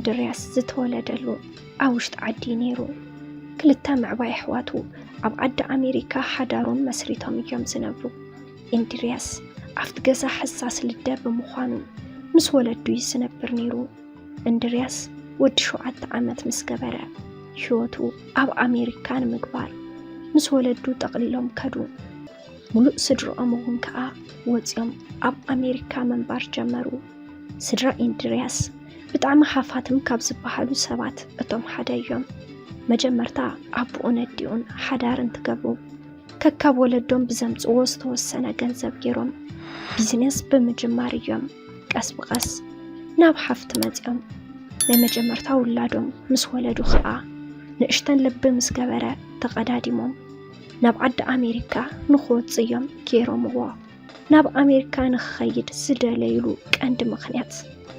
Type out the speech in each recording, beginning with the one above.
እንድርያስ ዝተወለደሉ ኣብ ውሽጢ ዓዲ ነይሩ። ክልተ ምዕባይ ኣሕዋቱ ኣብ ዓዲ ኣሜሪካ ሓዳሮም መስሪቶም እዮም ዝነብሩ። እንድርያስ ኣብቲ ገዛ ሓሳስ ልደ ብምዃኑ ምስ ወለዱ እዩ ዝነብር ነይሩ። እንድርያስ ወዲ ሸውዓተ ዓመት ምስ ገበረ፣ ህይወቱ ኣብ ኣሜሪካ ንምግባር ምስ ወለዱ ጠቕሊሎም ከዱ። ሙሉእ ስድርኦም እውን ከኣ ወጺኦም ኣብ ኣሜሪካ ምንባር ጀመሩ። ስድራ እንድርያስ ብጣዕሚ ሃፋትም ካብ ዝበሃሉ ሰባት እቶም ሓደ እዮም። መጀመርታ ኣቦኡን ኣዲኡን ሓዳር እንትገብሩ፣ ከካብ ወለዶም ብዘምጽዎ ዝተወሰነ ገንዘብ ገይሮም ቢዝነስ ብምጅማር እዮም ቀስ ብቐስ ናብ ሃፍቲ መጺኦም። ናይ መጀመርታ ውላዶም ምስ ወለዱ ኸኣ ንእሽተን ልቢ ምስ ገበረ ተቐዳዲሞም ናብ ዓዲ ኣሜሪካ ንኽወጽእ እዮም ገይሮምዎ። ናብ ኣሜሪካ ንኽኸይድ ዝደለይሉ ቀንዲ ምኽንያት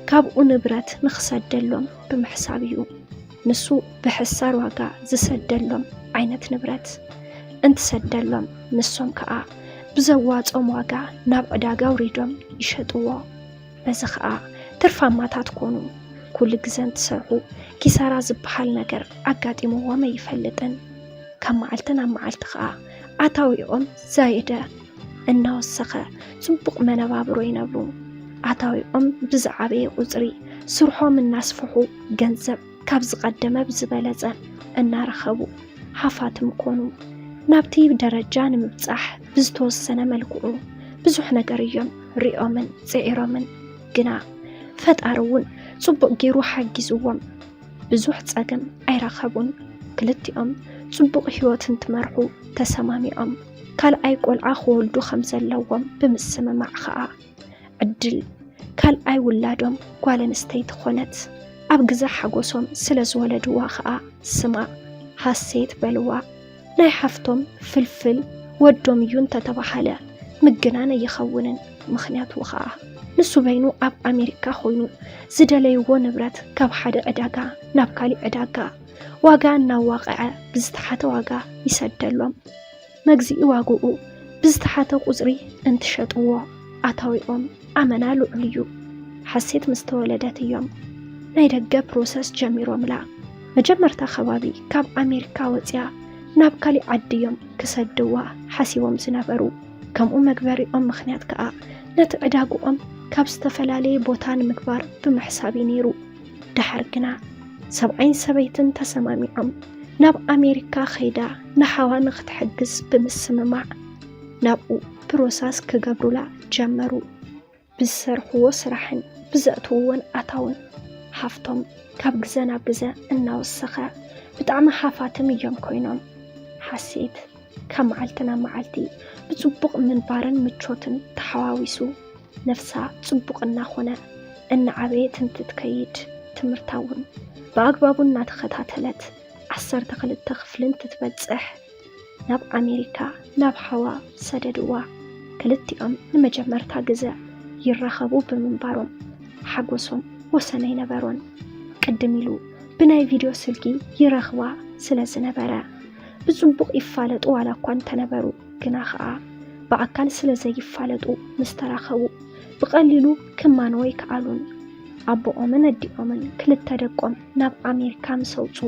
ካብኡ ንብረት ንኽሰደሎም ብምሕሳብ እዩ። ንሱ ብሕሳር ዋጋ ዝሰደሎም ዓይነት ንብረት እንትሰደሎም፣ ንሶም ከኣ ብዘዋጾም ዋጋ ናብ ዕዳጋ ኣውሪዶም ይሸጥዎ። በዚ ከኣ ትርፋማታት ኮኑ። ኩሉ ግዘ እንትሰርሑ ኪሳራ ዝበሃል ነገር ኣጋጢምዎም ኣይፈልጥን። ካብ መዓልቲ ናብ መዓልቲ ከኣ ኣታዊኦም ዛየደ እናወሰኸ ጽቡቕ መነባብሮ ይነብሩ። ኣታዊኦም ብዝዓበየ ቁጽሪ፣ ስርሖም እናስፍሑ፣ ገንዘብ ካብ ዝቐደመ ብዝበለጸ እናረኸቡ ሃፋትም ኮኑ። ናብቲ ደረጃ ንምብጻሕ ብዝተወሰነ መልክዑ ብዙሕ ነገር እዮም ሪኦምን ጽዒሮምን። ግና ፈጣሪ እውን ጽቡቕ ገይሩ ሓጊዝዎም። ብዙሕ ጸገም ኣይረኸቡን። ክልቲኦም ጽቡቕ ህይወት እንትመርሑ ተሰማሚዖም። ካልኣይ ቆልዓ ክወልዱ ከም ዘለዎም ብምስምማዕ ኸኣ ዕድል ካልኣይ ውላዶም ጓል ኣንስተይቲ ኾነት። ኣብ ግዘ ሓጎሶም ስለ ዝወለድዋ ኸኣ ስማ ሃሴት በልዋ። ናይ ሓፍቶም ፍልፍል ወዶም እዩ እንተተባሃለ ምግናን ኣይኸውንን። ምኽንያቱ ኸኣ ንሱ በይኑ ኣብ ኣሜሪካ ኾይኑ ዝደለይዎ ንብረት ካብ ሓደ ዕዳጋ ናብ ካሊእ ዕዳጋ ዋጋ እናዋቕዐ ብዝተሓተ ዋጋ ይሰደሎም። መግዝኢ ዋግኡ ብዝተሓተ ቁጽሪ እንትሸጥዎ ኣታዊኦም ኣመና ልዑል እዩ። ሓሴት ምስ ተወለደት እዮም ናይ ደገ ፕሮሰስ ጀሚሮምላ። መጀመርታ ከባቢ ካብ ኣሜሪካ ወጽያ ናብ ካሊእ ዓዲ እዮም ክሰድዋ ሓሲቦም ዝነበሩ። ከምኡ መግበሪኦም ምኽንያት ከኣ ነቲ ዕዳግኦም ካብ ዝተፈላለየ ቦታ ንምግባር ብምሕሳብ እዩ ነይሩ። ደሓር ግና ሰብኣይን ሰበይትን ተሰማሚዖም ናብ ኣሜሪካ ከይዳ ንሓዋ ንኽትሕግዝ ብምስምማዕ ናብኡ ፕሮሰስ ክገብሩላ ጀመሩ። ብዝሰርሕዎ ስራሕን ብዘእትውዎን ኣታውን ሃፍቶም ካብ ግዘ ናብ ግዘ እናወሰኸ ብጣዕሚ ሃፋትም እዮም ኮይኖም። ሓሴት ካብ መዓልቲ ናብ መዓልቲ ብጽቡቕ ምንባርን ምቾትን ተሓዋዊሱ ነፍሳ ጽቡቕ እናኾነ እናዓበየት እንትትከይድ ትምህርታ እውን ብኣግባቡ እናተኸታተለት ዓሰርተ ክልተ ክፍሊ እንትትበጽሕ ናብ ኣሜሪካ ናብ ሓዋ ሰደድዋ። ክልቲኦም ንመጀመርታ ግዘ ይራኸቡ ብምንባሮም ሓጎሶም ወሰን ኣይነበሮን። ቅድም ኢሉ ብናይ ቪድዮ ስልኪ ይረኽባ ስለ ዝነበረ ብጽቡቕ ይፋለጡ ዋላ እኳ እንተነበሩ፣ ግና ኸኣ ብኣካል ስለ ዘይፋለጡ ምስ ተራኸቡ ብቐሊሉ ክማንዎ ኣይከኣሉን። ኣቦኦምን ኣዲኦምን ክልተ ደቆም ናብ ኣሜሪካ ምስ ኣውጹ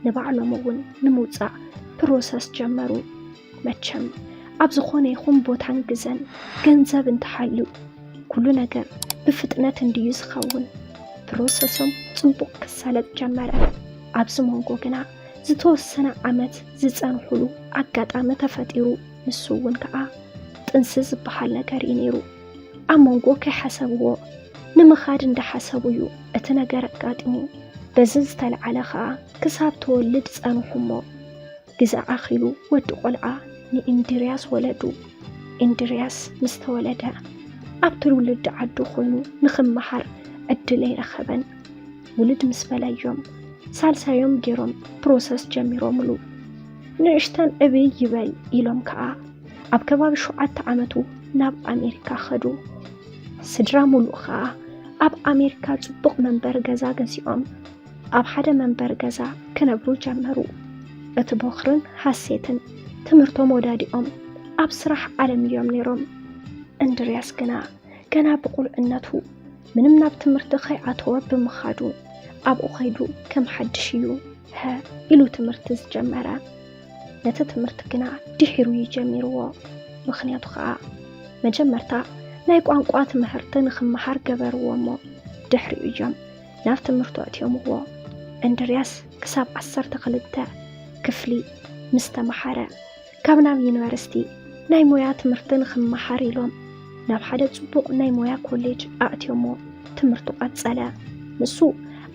ንባዕሎም እውን ንምውጻእ ፕሮሰስ ጀመሩ። መቸም ኣብ ዝኾነ ይኹን ቦታን ግዘን ገንዘብ እንተሃልዩ ኩሉ ነገር ብፍጥነት እንድዩ ዝኸውን። ፕሮሰሶም ጽቡቕ ክሳለጥ ጀመረ። ኣብዚ መንጎ ግና ዝተወሰነ ዓመት ዝጸንሑሉ ኣጋጣሚ ተፈጢሩ። ንሱ እውን ከኣ ጥንሲ ዝበሃል ነገር እዩ ነይሩ። ኣብ መንጎ ከይሓሰብዎ ንምኻድ እንዳሓሰቡ እዩ እቲ ነገር ኣጋጢሙ። በዚ ዝተለዓለ ከኣ ክሳብ ትወልድ ጸንሑ እሞ ግዘ ኣኺሉ ወዲ ቆልዓ ንኢንድርያስ ወለዱ። ኢንድርያስ ምስ ተወለደ ኣብ ትውልዲ ዓዱ ኮይኑ ንኽመሃር ዕድል ኣይረኸበን። ውልድ ምስ በለ እዮም ሳልሳዮም ገይሮም ፕሮሰስ ጀሚሮምሉ። ንእሽተን ዕብይ ይበል ኢሎም ከኣ ኣብ ከባቢ ሸውዓተ ዓመቱ ናብ ኣሜሪካ ኸዱ። ስድራ ሙሉእ ኸኣ ኣብ ኣሜሪካ ጽቡቕ መንበሪ ገዛ ገዚኦም ኣብ ሓደ መንበሪ ገዛ ክነብሩ ጀመሩ። እቲ ቦኽርን ሃሴትን ትምህርቶም ወዳዲኦም ኣብ ስራሕ ዓለም እዮም ነይሮም። እንድርያስ ግና ገና ብቑልዕነቱ ምንም ናብ ትምህርቲ ከይኣተወ ብምኻዱ ኣብኡ ኸይዱ ከም ሓድሽ እዩ፣ ሀ፣ ኢሉ ትምህርቲ ዝጀመረ። ነቲ ትምህርቲ ግና ድሒሩ እዩ ጀሚርዎ። ምኽንያቱ ኸኣ፣ መጀመርታ ናይ ቋንቋ ትምህርቲ ንኽመሃር ገበርዎ እሞ፣ ድሕሪኡ እዮም ናብ ትምህርቱ ኣእትዮምዎ። እንድርያስ ክሳብ ዓሰርተ ክልተ ክፍሊ ምስ ተመሃረ፣ ካብ ናብ ዩኒቨርሲቲ ናይ ሞያ ትምህርቲ ንኽመሃር ኢሎም ናብ ሓደ ጽቡቕ ናይ ሞያ ኮሌጅ ኣእትዮሞ ትምህርቱ ቀጸለ። ንሱ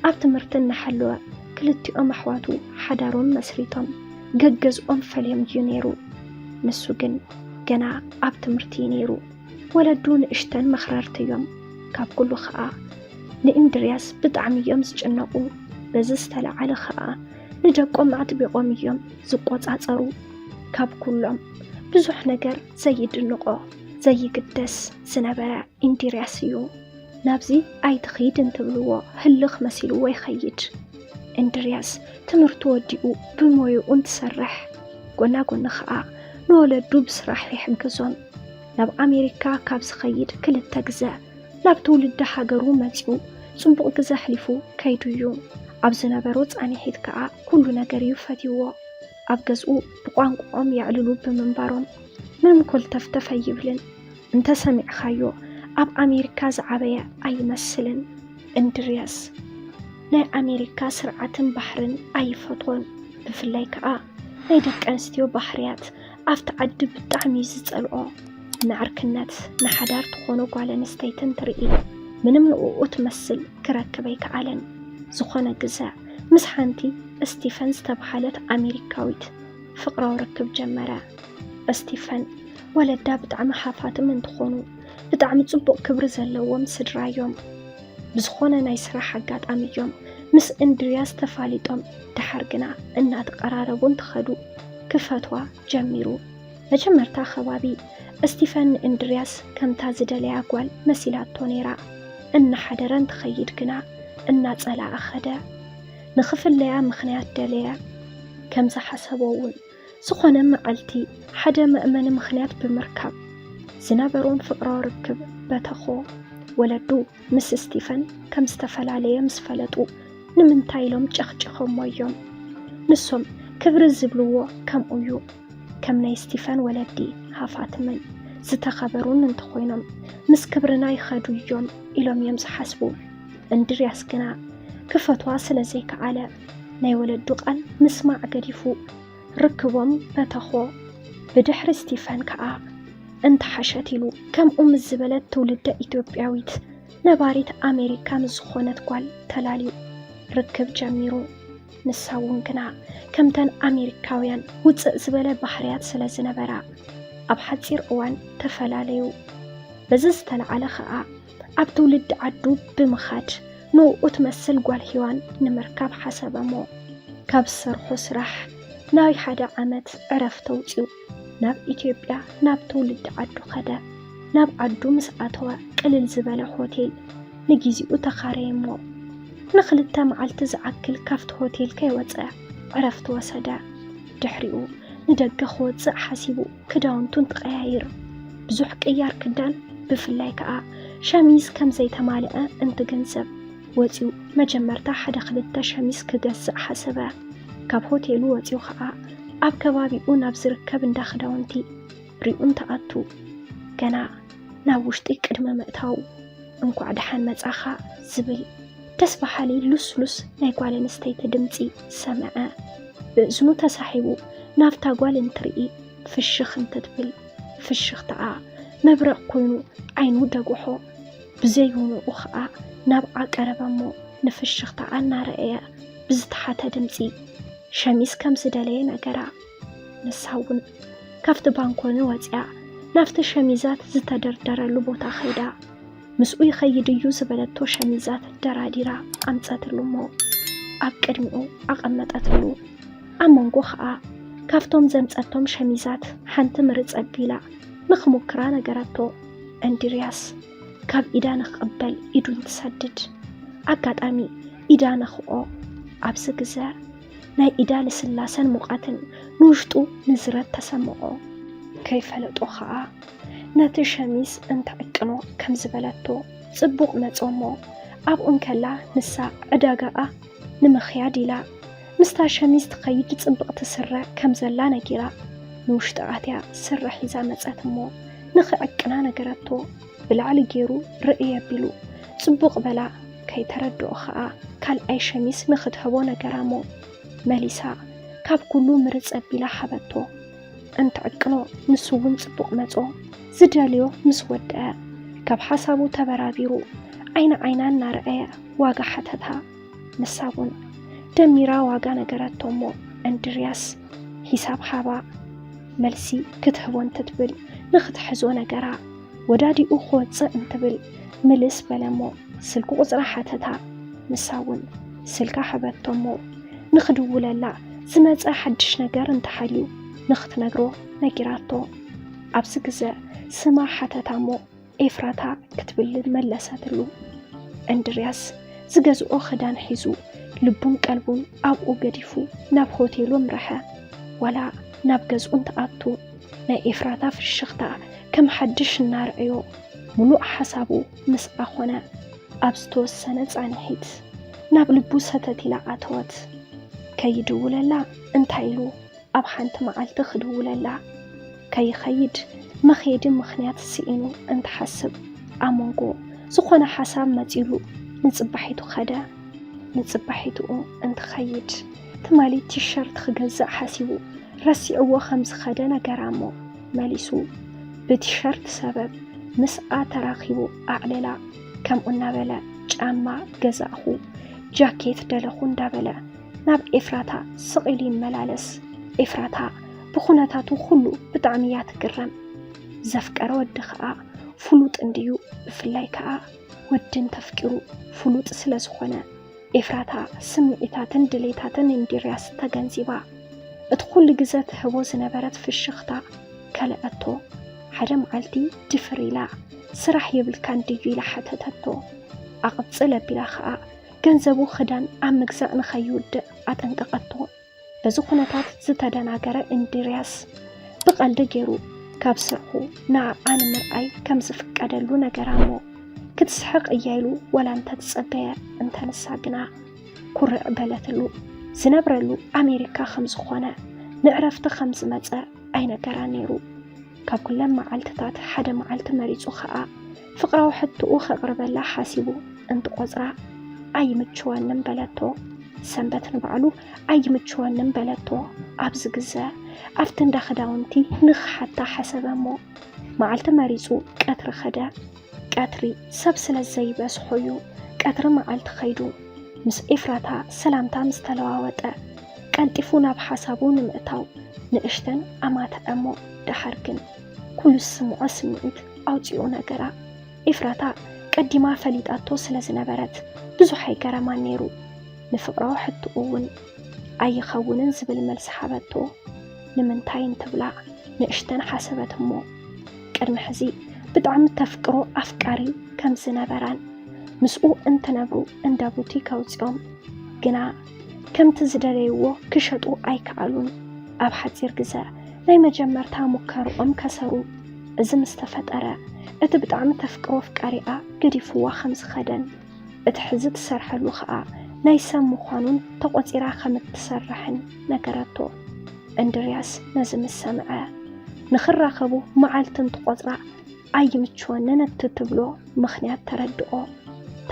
ኣብ ትምህርቲ እናሓለወ፣ ክልቲኦም ኣሕዋቱ ሓዳሮም መስሪቶም፣ ገገዝኦም ፈልዮም እዩ ነይሩ። ንሱ ግን ገና ኣብ ትምህርቲ እዩ ነይሩ። ወለዱ ንእሽተን መኽረርቲ እዮም። ካብ ኩሉ ኸኣ ንእንድርያስ ብጣዕሚ እዮም ዝጭነቑ። በዚ ዝተለዓለ ኸኣ ንደቆም ኣጥቢቖም እዮም ዝቆጻጸሩ። ካብ ኩሎም ብዙሕ ነገር ዘይድንቖ፣ ዘይግደስ ዝነበረ እንድርያስ እዩ። ናብዚ ኣይትኺድ እንትብልዎ ህልኽ መሲልዎ ይኸይድ። እንድርያስ ትምህርቱ ወዲኡ ብሞይኡ እንትሰርሕ፣ ጎና ጎኒ ኸኣ ንወለዱ ብስራሕ ይሕግዞም። ናብ ኣሜሪካ ካብ ዝኸይድ ክልተ ግዘ ናብ ትውልዲ ሃገሩ መጺኡ ጽቡቕ ግዘ ኣሕሊፉ ከይዱ እዩ። ኣብ ዝነበሮ ጻንሒት ከኣ ኩሉ ነገር እዩ ፈትይዎ። ኣብ ገዝኡ ብቋንቋኦም የዕልሉ ብምንባሮም ምንም ኮልተፍተፍ ኣይብልን። እንተሰሚዕኻዮ ኣብ ኣሜሪካ ዝዓበየ ኣይመስልን። እንድርያስ ናይ ኣሜሪካ ስርዓትን ባህርን ኣይፈትዎን። ብፍላይ ከኣ ናይ ደቂ ኣንስትዮ ባህርያት ኣብቲ ዓዲ ብጣዕሚ እዩ ዝጸልኦ። ንዕርክነት፣ ንሓዳር ትኾኖ ጓል ኣንስተይቲ እንትርኢ ምንም ንእኡ ትመስል ክረክብ ኣይከኣለን። ዝኾነ ግዘ ምስ ሓንቲ ስቲፈን ዝተብሃለት ኣሜሪካዊት ፍቕራዊ ርክብ ጀመረ። ስቲፈን ወለዳ ብጣዕሚ ሃፋትም እንትኾኑ፣ ብጣዕሚ ጽቡቕ ክብሪ ዘለዎም ስድራ እዮም። ብዝኾነ ናይ ስራሕ ኣጋጣሚ እዮም ምስ እንድርያስ ተፋሊጦም፣ ደሓር ግና እናተቐራረቡ እንትኸዱ ክፈትዋ ጀሚሩ። መጀመርታ ከባቢ ስቲፈን ንእንድርያስ ከምታ ዝደለያ ጓል መሲላቶ ነይራ። እናሓደረ እንትኸይድ ግና እናጸላኣ ኸደ። ንኽፍለያ ምኽንያት ደለየ። ከም ዝሓሰቦ እውን ዝኾነ መዓልቲ ሓደ መእመኒ ምኽንያት ብምርካብ ዝነበሮም ፍቕራዊ ርክብ በተኾ። ወለዱ ምስ ስቲፈን ከም ዝተፈላለየ ምስ ፈለጡ ንምንታይ ኢሎም ጨኽጭኾሞ እዮም። ንሶም ክብሪ ዝብልዎ ከምኡ እዩ። ከም ናይ ስቲፈን ወለዲ ሃፋትምን ዝተኸበሩን እንተኾይኖም ምስ ክብርና ይኸዱ እዮም ኢሎም እዮም ዝሓስቡ። እንድርያስ ግና ክፈትዋ ስለ ዘይከኣለ ናይ ወለዱ ቃል ምስማዕ ገዲፉ ርክቦም በተኾ። ብድሕሪ ስቲፈን ከኣ እንተሓሸት ኢሉ ከምኡ ምስ ዝበለት ትውልደ ኢትዮጵያዊት ነባሪት ኣሜሪካ ምስ ዝኾነት ጓል ተላልዩ ርክብ ጀሚሩ። ንሳ እውን ግና ከምተን ኣሜሪካውያን ውፅእ ዝበለ ባህርያት ስለ ዝነበራ ኣብ ሓፂር እዋን ተፈላለዩ። በዚ ዝተለዓለ ኸኣ ኣብ ትውልዲ ዓዱ ብምኻድ ንእኡ ትመስል ጓል ሄዋን ንምርካብ ሓሰበ እሞ ካብ ዝሰርሖ ስራሕ ናይ ሓደ ዓመት ዕረፍቲ ኣውፂኡ ናብ ኢትዮጵያ ናብ ትውልዲ ዓዱ ኸደ። ናብ ዓዱ ምስ ኣተወ ቅልል ዝበለ ሆቴል ንጊዜኡ ተኻረየ እሞ ንኽልተ መዓልቲ ዝኣክል ካብቲ ሆቴል ከይወፀ ዕረፍቲ ወሰደ። ድሕሪኡ ንደገ ክወፅእ ሓሲቡ ክዳውንቱ እንትቐያይር ብዙሕ ቅያር ክዳን ብፍላይ ከዓ ሸሚዝ ከም ዘይተማልአ እንትግንዘብ ወፂኡ መጀመርታ ሓደ ክልተ ሸሚዝ ክገዝእ ሓሰበ። ካብ ሆቴሉ ወፂኡ ከዓ ኣብ ከባቢኡ ናብ ዝርከብ እንዳ ክዳውንቲ ሪኡ እንትኣቱ ገና ናብ ውሽጢ ቅድሚ ምእታው እንኳዕ ደሓን መፃኻ ዝብል ደስ በሃሊ ሉስሉስ ናይ ጓል ኣንስተይቲ ድምፂ ሰምዐ። ብእዝኑ ተሳሒቡ ናብታ ጓል እንትርኢ ፍሽኽ እንትትብል ፍሽኽታኣ መብረቕ ኮይኑ ዓይኑ ደጉሖ። ብዘይውንኡ ኸዓ ናብዓ ቀረበ እሞ ንፍሽኽታኣ እናረኣየ ብዝተሓተ ድምፂ ሸሚዝ ከም ዝደለየ ነገራ። ንሳ እውን ካብቲ ባንኮኒ ወፂኣ ናብቲ ሸሚዛት ዝተደርደረሉ ቦታ ኸይዳ ምስኡ ይኸይድ እዩ ዝበለቶ ሸሚዛት ደራዲራ ኣምፀትሉ እሞ ኣብ ቅድሚኡ ኣቐመጠትሉ። ኣብ መንጎ ኸዓ ካብቶም ዘምፀቶም ሸሚዛት ሓንቲ ምርፅ ኣቢላ ንኽሙክራ ነገረቶ። እንድርያስ ካብ ኢዳ ንኽቕበል ኢዱ እንትሰድድ ኣጋጣሚ ኢዳ ነኽኦ። ኣብዚ ግዘ ናይ ኢዳ ልስላሰን ሙቐትን ንውሽጡ ንዝረት ተሰምዖ። ከይፈለጦ ኸዓ ነቲ ሸሚዝ እንትዕቅኖ ከም ዝበለቶ ጽቡቕ መጾ እሞ ኣብኡ እንከላ ንሳ ዕዳጋኣ ንምኽያድ ኢላ ምስታ ሸሚዝ ትኸይድ ጽብቕቲ ስረ ከም ዘላ ነጊራ፣ ንውሽጢ ኣትያ ስረ ሒዛ መጸት እሞ ንኽዕቅና ነገረቶ። ብላዕሊ ገይሩ ርእየ ቢሉ ጽቡቕ በላ። ከይተረድኦ ኸኣ ካልኣይ ሸሚዝ ንኽትህቦ ነገራ እሞ መሊሳ ካብ ኩሉ ምርጽ ኣቢላ ሃበቶ። እንትዕቅኖ ንሱ እውን ጽቡቕ መጾ። ዝደልዮ ምስ ወደአ ካብ ሓሳቡ ተበራቢሩ ዓይኒ ዓይና እናረኣየ ዋጋ ሓተታ። ንሳ እውን ደሚራ ዋጋ ነገረቶ እሞ እንድርያስ ሂሳብ ሃባ። መልሲ ክትህቦ እንትትብል ንኽትሕዞ ነገራ። ወዳዲኡ ክወጽእ እንትብል ምልስ በለ እሞ ስልኪ ቁጽራ ሓተታ። ንሳ እውን ስልካ ሃበቶ እሞ ንኽድውለላ ዝመጸ ሓድሽ ነገር እንተሃልዩ ንኽትነግሮ ነጊራቶ። ኣብዚ ግዘ ስማ ሓተታ እሞ ኤፍራታ ክትብል መለሰትሉ። እንድርያስ ዝገዝኦ ክዳን ሒዙ ልቡን ቀልቡን ኣብኡ ገዲፉ ናብ ሆቴሉ ኣምረሐ። ዋላ ናብ ገዝኡ እንትኣቱ ናይ ኤፍራታ ፍሽኽታ ከም ሓድሽ እናረኣዮ ሙሉእ ሓሳቡ ምስኣ ኮነ። ኣብ ዝተወሰነ ጻንሒት ናብ ልቡ ሰተት ኢላ ኣተወት። ከይድውለላ እንታይ ኢሉ ኣብ ሓንቲ መዓልቲ ክድውለላ ከይኸይድ መኸየዲ ምኽንያት ስኢኑ እንትሓስብ ኣብ መንጎ ዝኾነ ሓሳብ መጺሉ ንጽባሒቱ ከደ። ንጽባሒትኡ እንትኸይድ ትማሊ ቲሸርት ክገዝእ ሓሲቡ ረሲዕዎ ከም ዝኸደ ነገራ እሞ መሊሱ ብቲሸርት ሰበብ ምስኣ ተራኺቡ ኣዕለላ። ከምኡ እናበለ ጫማ ገዛእኹ፣ ጃኬት ደለኹ እንዳበለ ናብ ኤፍራታ ስቕ ኢሉ ይመላለስ። ኤፍራታ ብኹነታቱ ኩሉ ብጣዕሚ እያ ትግረም። ዘፍቀረ ወዲ ኸኣ ፍሉጥ እንድዩ፣ ብፍላይ ከኣ ወዲ እንተፍቂሩ ፍሉጥ ስለ ዝኾነ ኤፍራታ ስምዒታትን ድሌታትን እንድርያስ ተገንዚባ እቲ ኩሉ ግዘ ትህቦ ዝነበረት ፍሽኽታ ከልኣቶ። ሓደ መዓልቲ ድፍር ኢላ ስራሕ የብልካን ድዩ ኢላ ሓተተቶ። ኣቕጽል ኣቢላ ኸኣ ገንዘቡ ክዳን ኣብ ምግዛእ ንኸይውድእ ኣጠንቀቐቶ። በዚ ኩነታት ዝተደናገረ እንድርያስ ብቐልዲ ገይሩ ካብ ስርሑ ንኣኣ ንምርኣይ ከም ዝፍቀደሉ ነገራ እሞ ክትስሕቕ እያ ኢሉ ዋላ እንተተጸበየ እንተንሳ ግና ኩርዕ በለትሉ። ዝነብረሉ ኣሜሪካ ከም ዝኾነ ንዕረፍቲ ከም ዝመጸ ኣይነገራን ነይሩ። ካብ ኩለን መዓልትታት ሓደ መዓልቲ መሪጹ ኸኣ ፍቕራዊ ሕቶኡ ከቕርበላ ሓሲቡ እንትቖጽራ ኣይምችወንን በለቶ። ሰንበት ንባዕሉ ኣይምችወንን በለቶ። ኣብዚ ግዘ ኣብቲ እንዳ ክዳውንቲ ንኽሓታ ሓሰበ እሞ መዓልቲ መሪጹ ቀትሪ ኸደ። ቀትሪ ሰብ ስለ ዘይበዝሖ እዩ ቀትሪ መዓልቲ ኸይዱ። ምስ ኤፍራታ ሰላምታ ምስ ተለዋወጠ ቀልጢፉ ናብ ሓሳቡ ንምእታው ንእሽተን ኣማትዐ እሞ ደሓር ግን ኩሉ ዝስምዖ ስምዒት ኣውጺኡ ነገራ። ኤፍራታ ቀዲማ ፈሊጣቶ ስለ ዝነበረት ብዙሕ ኣይገረማን ነይሩ። ንፍቕራዊ ሕቶኡ እውን ኣይኸውንን ዝብል መልሲ ሃበቶ። ንምንታይ እንትብላ ንእሽተን ሓሰበት እሞ ቅድሚ ሕዚ ብጣዕሚ ተፍቅሮ ኣፍቃሪ ከም ዝነበራን ምስኡ እንትነብሩ እንዳ ቡቲክ ኣውፂኦም ግና ከምቲ ዝደለይዎ ክሸጡ ኣይከኣሉን። ኣብ ሓፂር ግዘ ናይ መጀመርታ ሙከርኦም ከሰሩ። እዚ ምስ ተፈጠረ እቲ ብጣዕሚ ተፍቅሮ ኣፍቃሪኣ ገዲፍዋ ከም ዝኸደን እቲ ሕዚ ትሰርሐሉ ኸኣ ናይ ሰብ ምዃኑን ተቖጺራ ከም እትሰርሕን ነገረቶ። እንድርያስ ነዚ ምስ ሰምዐ ንኽራኸቡ መዓልቲ እንትቖጽራ ኣይምችወንን እትትብሎ ምኽንያት ተረድኦ።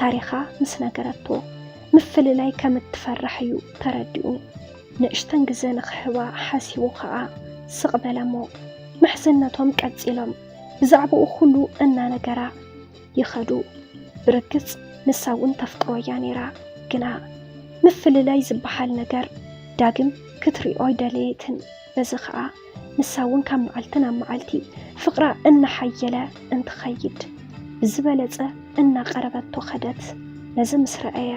ታሪኻ ምስ ነገረቶ ምፍልላይ ከም እትፈርሕ እዩ ተረዲኡ። ንእሽተን ግዘ ንኽህባ ሓሲቡ ኸኣ ስቕ በለ እሞ ምሕዝነቶም ቀጺሎም ብዛዕባኡ ኩሉ እናነገራ ይኸዱ። ብርግጽ ንሳ እውን ተፍቅሮ እያ ነይራ፣ ግና ምፍልላይ ዝበሃል ነገር ዳግም ክትሪኦ ኣይደለየትን። በዚ ኸኣ ንሳ እውን ካብ መዓልቲ ናብ መዓልቲ ፍቕራ እናሓየለ እንትኸይድ ብዝበለጸ እናቐረበቶ ኸደት። ነዚ ምስ ረኣየ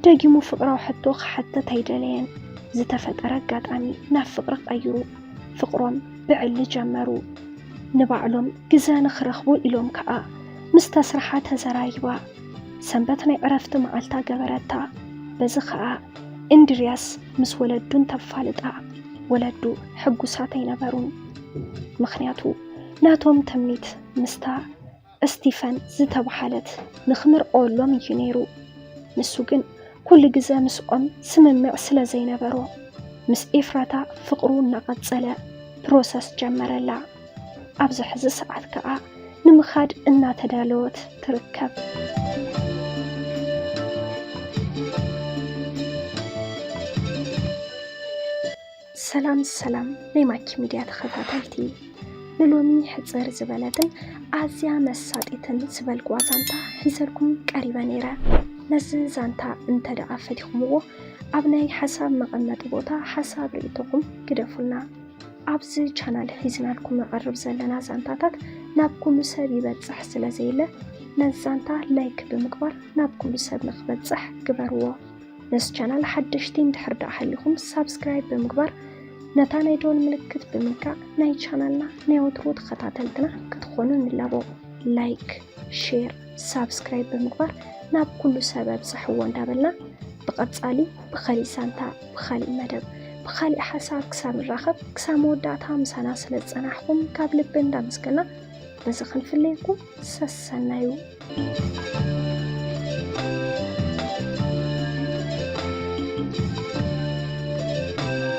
ደጊሙ ፍቕራዊ ሕቶ ክሓትት ኣይደለየን። ዝተፈጠረ ኣጋጣሚ ናብ ፍቕሪ ቀይሩ ፍቕሮም ብዕሊ ጀመሩ። ንባዕሎም ግዘ ንኽረኽቡ ኢሎም ከኣ ምስ ተስርሓ ተዘራይባ ሰንበት ናይ ዕረፍቲ መዓልታ ገበረታ። በዚ ከኣ እንድርያስ ምስ ወለዱ እንተፋልጣ ወለዱ ሕጉሳት ኣይነበሩን። ምኽንያቱ ናቶም ትምኒት ምስታ እስቲፈን ዝተባህለት ንኽምርቐወሎም እዩ ነይሩ። ንሱ ግን ኩሉ ግዘ ምስኦም ስምምዕ ስለ ዘይነበሮ፣ ምስ ኤፍራታ ፍቕሩ እናቐጸለ ፕሮሰስ ጀመረላ። ኣብዚ ሕዚ ሰዓት ከኣ ንምኻድ እናተዳለወት ትርከብ። ሰላም ሰላም ናይ ማኪ ሚድያ ተኸታተልቲ፣ ንሎሚ ሕጽር ዝበለትን ኣዝያ መሳጢትን ዝበልክዋ ዛንታ ሒዘልኩም ቀሪበ ነይረ። ነዚ ዛንታ እንተ ደኣ ፈቲኹምዎ፣ ኣብ ናይ ሓሳብ መቐመጢ ቦታ ሓሳብ ርእይቶኹም ግደፉልና። ኣብዚ ቻናል ሒዝናልኩም ንቐርብ ዘለና ዛንታታት ናብ ኩሉ ሰብ ይበጽሕ ስለ ዘየለ፣ ነዚ ዛንታ ላይክ ብምግባር ናብ ኩሉ ሰብ ንክበጽሕ ግበርዎ። ነዚ ቻናል ሓደሽቲ እንድሕር ደኣ ሃሊኹም ሳብስክራይብ ብምግባር ነታ ናይ ደወል ምልክት ብምንካእ ናይ ቻናልና ናይ ወትሩ ተኸታተልትና ክትኾኑ ንላቦ። ላይክ፣ ሼር፣ ሳብስክራይብ ብምግባር ናብ ኩሉ ሰብ ኣብጽሕዎ እንዳበልና ብቐጻሊ ብኻሊእ ዛንታ፣ ብኻሊእ መደብ፣ ብኻሊእ ሓሳብ ክሳብ ንራኸብ ክሳብ መወዳእታ ምሳና ስለ ዝጸናሕኩም ካብ ልቢ እንዳመስገና በዚ ክንፍለየኩም ሰሰናዩ።